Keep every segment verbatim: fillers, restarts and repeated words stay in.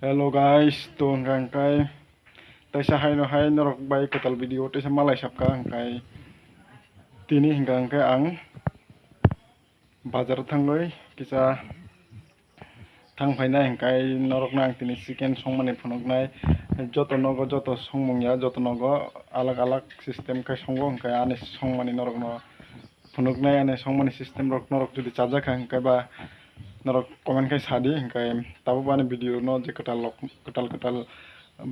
Hello guys, to hwnkha hwnkhe taisa haino hai norok bai kwtal video taisa malai sapkha, hwnkhe tini hwnkha hwnkhe ang bazar thangwi kisa thang phainai, hwnkhe norokno ang tini chicken songmani phunuknai. Joto nogo joto songmung ya, joto nogo alag alag system khe songo, hwnkhe ani songmani norokno phunuknai, ani songmani system rok norok jodi chajak kha hwnkhe ba norok comment khai sadi, hwnkhe tabuk ani video no je kwtal rok, kwtal kwtal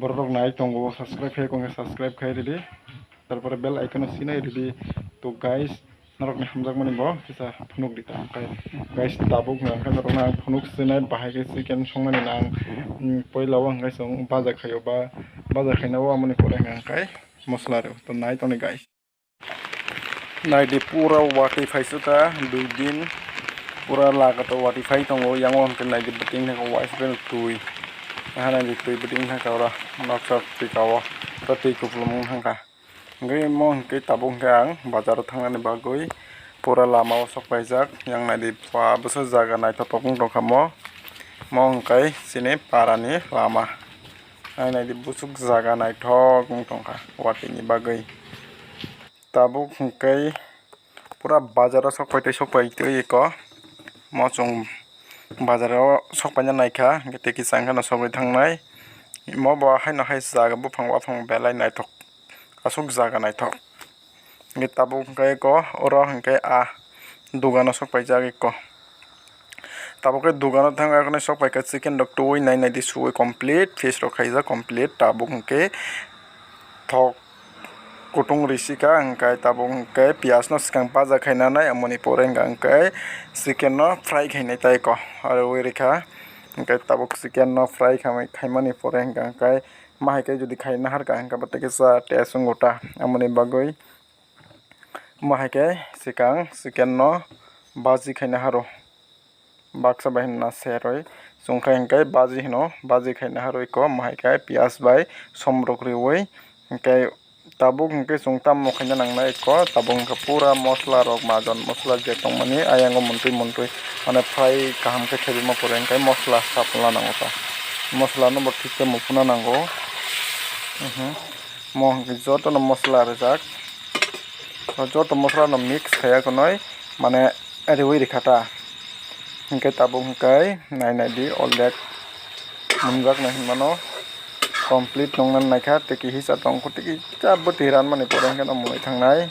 borok rok nai tongo, subscribe khai kongkhe subscribe khai ridi, tarpore bell icon no sinai ridi. To guys, norok ni hamjakmani bo kisa phunuk di ta, hwnkhe guys, tabuk hwnkhe norok no ang phunuk sinai bahai khe chicken songnani nang, mm, poila o hwnkhe chwng baja khaio ba baja khaina o amoni pore hwnkhe mosla rw to nai tongni guys. Naidi pura watwi phaisukha dui din, pura lagato watwi phai tongo, yango hwnkhe naidi biting thangkha waisa bai twi, aha naidi twi biting thangkha oro noksa twika o, oro twi kupulung wng thangkha. Hwnkhe imo hwnkhe tabuk hwnkhe ang bazaro thangnani bagwi pura lama o sok paijak, yang naidi bwsa jaga naithotok wng tongkha mo, mo hwnkhe chini parani lama, ang naidi bwswk jaga naithok wng tongkha watwini bagwi. Tabuk hwnkhe pura bazaro sok pai tei sok pai twi eko. Mo chwng bazaro sok paina naikha, hwnkhe tei kisa wngkheno sogwi thangnai. Mo bo haino hai jaga buphang baphang belai naithok, aswk jaga naithok. Hwnkhe tabuk hwnkhe eko oro hwnkhe a dugano sok paijak eko. Tabuk khe dugano thangwi akhornwi sok paikha chicken rok twiwi nai naidi suwi complete, piece rok khaijak complete. Tabuk hwnkhe thok kutung risi kha, hwnkhe tabuk hwnkhe piyaj no swkang baja khainanai, amoni pore hwnkha hwnkhe chicken no fry khainai tai ko, aro ui rikha. Hwnkhe tabuk chicken no fry khamai, khaimani pore hwnkha hwnkhe ma hai khe jodi khai naharkha hwnkhe bo tei kisa taste wngo ta, amoni bagwi ma hai khe swkang chicken no baji khaina haro. Baksa bai hwnna serwi chwng khe hwnkhe baji hwno, baji khaina harwi ko, mo hai khe piyaj bai somrok riwi hwnkhe tabuk hwnkhe chwng tamo khaina nangnai ko, tabuk hwnkhe pura mosla rok majon mosla je tongmani ayang o montwi montwi mane fry kaham khe khaima pore hwnkhe mosla saphla nango ta, mosla no bo thik khe muphuna nango. Mhm. Mo hwnkhe jotono mosla rijak, joto mosla no mix khaiya khwnwi mane riwi rikha ta. Hwnkhe tabuk hwnkhe nai naidi already mwnjaknai hinmano complete nongna naikha, tei kihisa tongkho tei kisa bwtwi ranmani pore hwnkhe no mwnwi thangnai.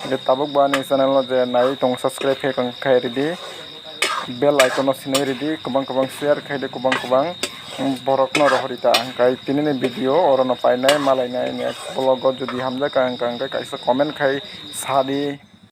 Hwnkhe tabuk bo ani channel no je naiwi tongo subscribe khe kong khai ridi, bell icon no sinai ridi, kwbang kwbang share khai di, kwbang kwbang borok no rohor rita. Hwnkhe tini ni video oro no painai, malainai next vlog o jodi hamjak ka hwnkha hwnkhe kaisa comment khai sadi.